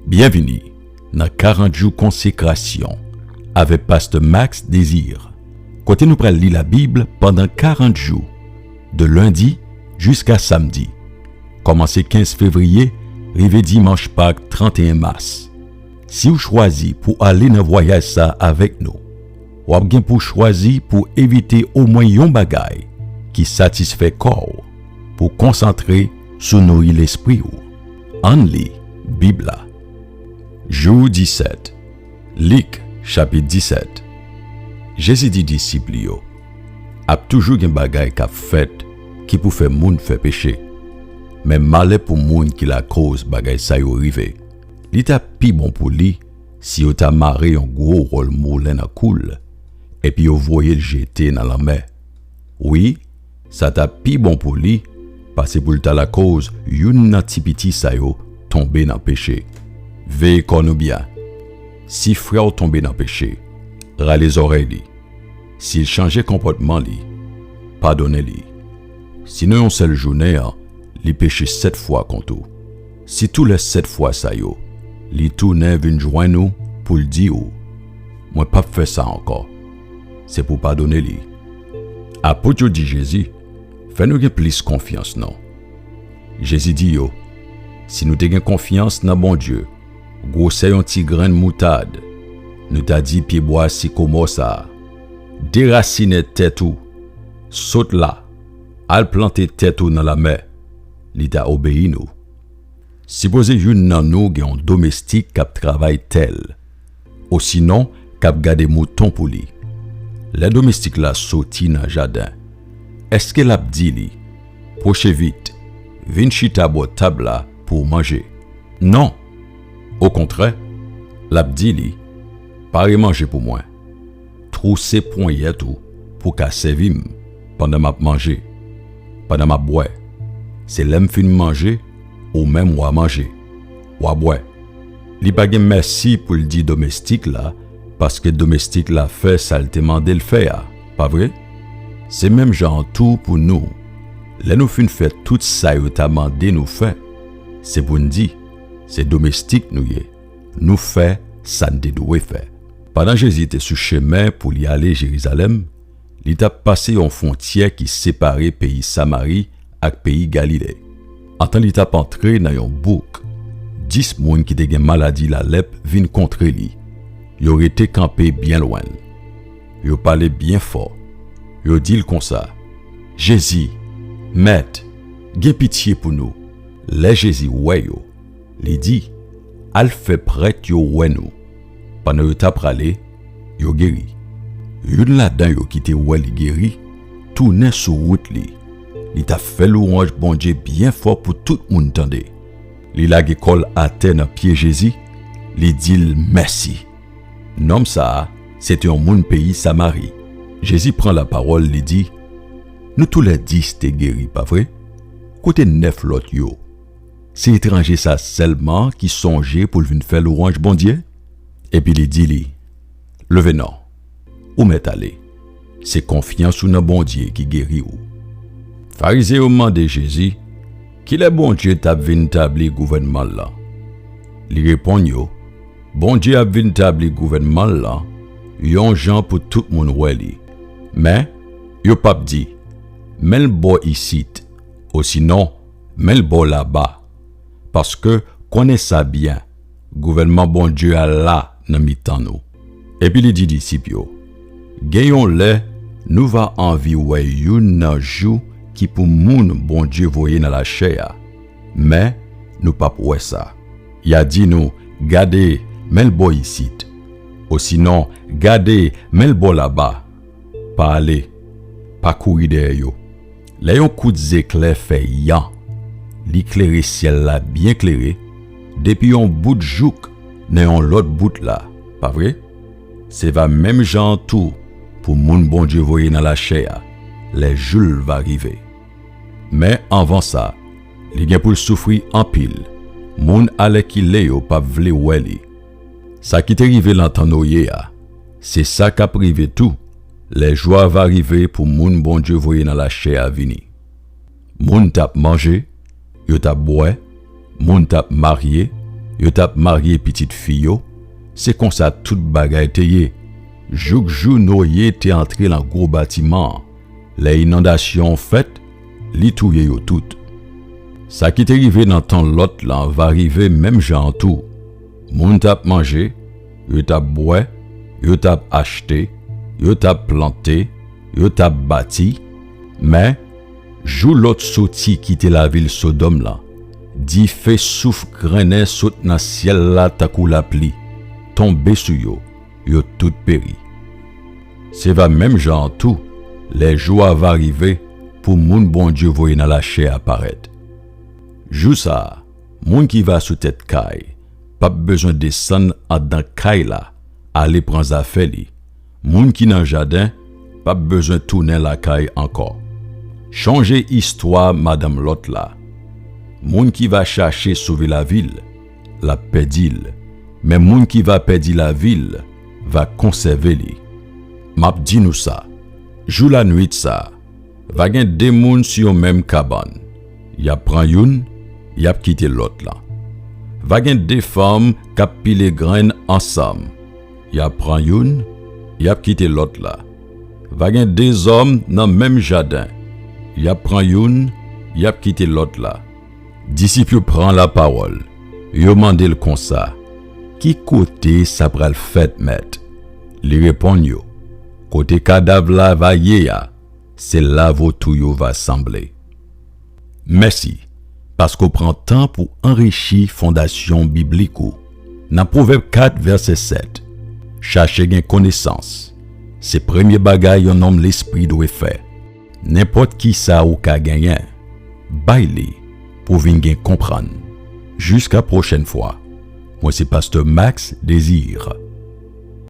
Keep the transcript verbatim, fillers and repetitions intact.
Byenvini nan karant jou konsekrasyon avèk Pastè Max Désir, kote nou pral li Labib pandan karant jou, de lendi jiska samdi, kòmanse kenz fevriye rive dimanch Pak trannteyen mas. Si w chwazi pou ale nan vwayaj sa a avèk nou, w ap gen pou chwazi pou evite omwen yon bagay ki satisfè kò w, pou konsantre sou nouri lespri w. Ann li Bib la. Jou disèt. Lik, chapit disèt. Jezi di disip li yo, ap toujou gen bagay k ap fèt ki pou fè moun fè peche. Men malè pou moun ki lakoz bagay sa yo rive. Li t ap pi bon pou li si yo ta mare yon gwo wòl moulen nan kou l, epi yo voye l jete nan lanmè. Wi, sa t ap pi bon pou li pase pou l ta lakoz youn nan ti piti sa yo tonbe nan peche. Veye kò nou byen. Si frè w tonbe nan peche, rale zòrèy li. Si l chanje konpòtman li, padone li. Si nan yon sèl jounen an, li peche sèt fwa kont ou, si tou lè sèt fwa sa yo, li tounen vin jwenn ou pou l di ou, "Mwen p ap fè sa ankò," se pou w padone li. Apot yo di Jezi, "Fè nou gen plis konfyans non." Jezi di yo, "Si nou te gen konfyans nan Bondye, gwosè yon ti grenn moutad, nou ta di pyebwa sikomò sa a, 'Derasinen tèt ou, sot la, al plante tèt ou nan lamè,' li ta obeyi nou." Sipoze youn nan nou gen yon domestik k ap travay tè l, osinon k ap gade mouton pou li. Lè domestik la soti nan jaden, èske l ap di li, "Pwoche vit, vin chita bò tab la pou w manje"? Non! Okontrè, l ap di li, "Pare manje pou mwen. Twouse ponyèt ou pou w ka sèvi m pandan m ap manje, pandan m ap bwè. Se lè m fin manje, ou menm w a manje, w a bwè." Li pa gen mèsi pou l di domestik la, paske domestik la fè sa l te mande l fè a, pa vre? Se menm jan an tou pou nou. Lè nou fin fè tout sa yo ta mande nou fè, se pou n di, se domestik nou ye, nou fè sa n te dwe fè. Pandan Jezi te sou chemen pou li ale Jerizalèm, li t ap pase yon fwontyè ki separe peyi Samari ak peyi Galile. Antan li t ap antre nan yon bouk, dis moun ki te gen maladi lalèp vin kontre li. Yo rete kanpe byen lwen l. Yo pale byen fò. Yo di l konsa, "Jezi, Mèt, gen pitye pou nou." Lè Jezi wè yo, li di, "Al fè prèt yo wè nou." Pandan yo t ap prale, yo geri. Youn ladan yo ki te wè li geri, tounen sou wout li. Li t ap fè lwanj Bondye byen fò pou tout moun tande. Li lage kò l atè nan pye Jezi, li di l mèsi. Nonm sa a, se te yon moun peyi Samari. Jezi pran lapawòl, li di, "Nou toulèdis te geri, pa vre? Kote nèf lòt yo? Se etranje sa sèlman ki sonje pou l vin fè lwanj Bondye?" Epi li di li, "Leve non, ou mèt ale. Se konfyans ou nan Bondye ki geri w." Farizen yo mande Jezi, "Kilè Bondye t ap vin tabli gouvènman l lan?" Li reponn yo, "Bondye ap vin tabli gouvènman l lan yon jan pou tout moun wè li. Men, yo p ap di, 'Men l bò isit,' osinon, 'Men l bò laba.' Paske, konnen sa byen, gouvènman Bondye a la nan mitan nou." Epi li di disip yo, "Gen yon lè nou va anvi wè youn nan jou ki pou moun Bondye voye nan lachè a, men nou p ap wè sa. Y a di nou, 'Gade, men l bò isit,' osinon, 'Gade, men l bò laba.' Pa ale, pa kouri dèyè yo. Lè yon kout zeklè fè yan, li klere syèl la byen klere, depi yon bout jouk nan yon lòt bout la, pa vre? Se va menm jan an tou pou moun Bondye voye nan lachè a, lè jou l va rive. Men anvan sa, li gen pou l soufri anpil, moun alèkile yo p ap vle wè li. Sa ki te rive nan tan Noye a, se sa k ap rive tou, lè jou a va rive pou moun Bondye voye nan lachè a vini. Moun t ap manje, yo t ap bwè, moun t ap marye, Yo t ap marye pitit fi yo. Se konsa tout bagay te ye, jouk jou Noye te antre nan gwo batiman an. Lè inondasyon an fèt, li touye yo tout. Sa ki te rive nan tan Lòt la va rive menm jan an tou. Moun t ap manje, yo t ap bwè, yo t ap achte, yo t ap plante, yo t ap bati. Men, jou Lòt soti kite lavil Sodòm lan, dife souf grennen sot nan syèl la tankou lapli, tonbe sou yo, yo tout peri. Se va menm jan an tou, lè jou a va rive pou moun Bondye voye nan lachè a parèt. Jou sa a, moun ki va sou tèt kay p ap bezwen desann anndan kay la ale pran zafè li. Moun ki nan jaden p ap bezwen tounen lakay ankò. Chonje istwa madanm Lòt la. Moun ki va chache sove lavil, l ap pèdi l, men moun ki va pèdi lavil va konsève li. M ap di nou sa, jou lannuit sa a, va gen de moun sou yon menm kabann. Y ap pran youn, y ap kite lòt la. Va gen de fanm k ap pile grenn ansanm. Y ap pran youn, y ap kite lòt la. Va gen de zòm nan menm jaden. Y ap pran youn, y ap kite lòt la. Disip yo pran lapawòl. Yo mande l konsa, "Ki kote sa pral fèt, Mèt?" Li reponn yo, "Kote kadav la va ye a, se la votou yo va sanble." Mèsi, paske w pran tan pou anrichi fondasyon biblik ou. Nan Pwovèb kat, vèsè sèt, "Chache gen konesans, se premye bagay yon nonm lespri dwe fè." Nenpòt ki sa ou ka genyen, bay li pou w vin gen konprann. Jiska pwochèn fwa, mwen se Pastè Max Désir.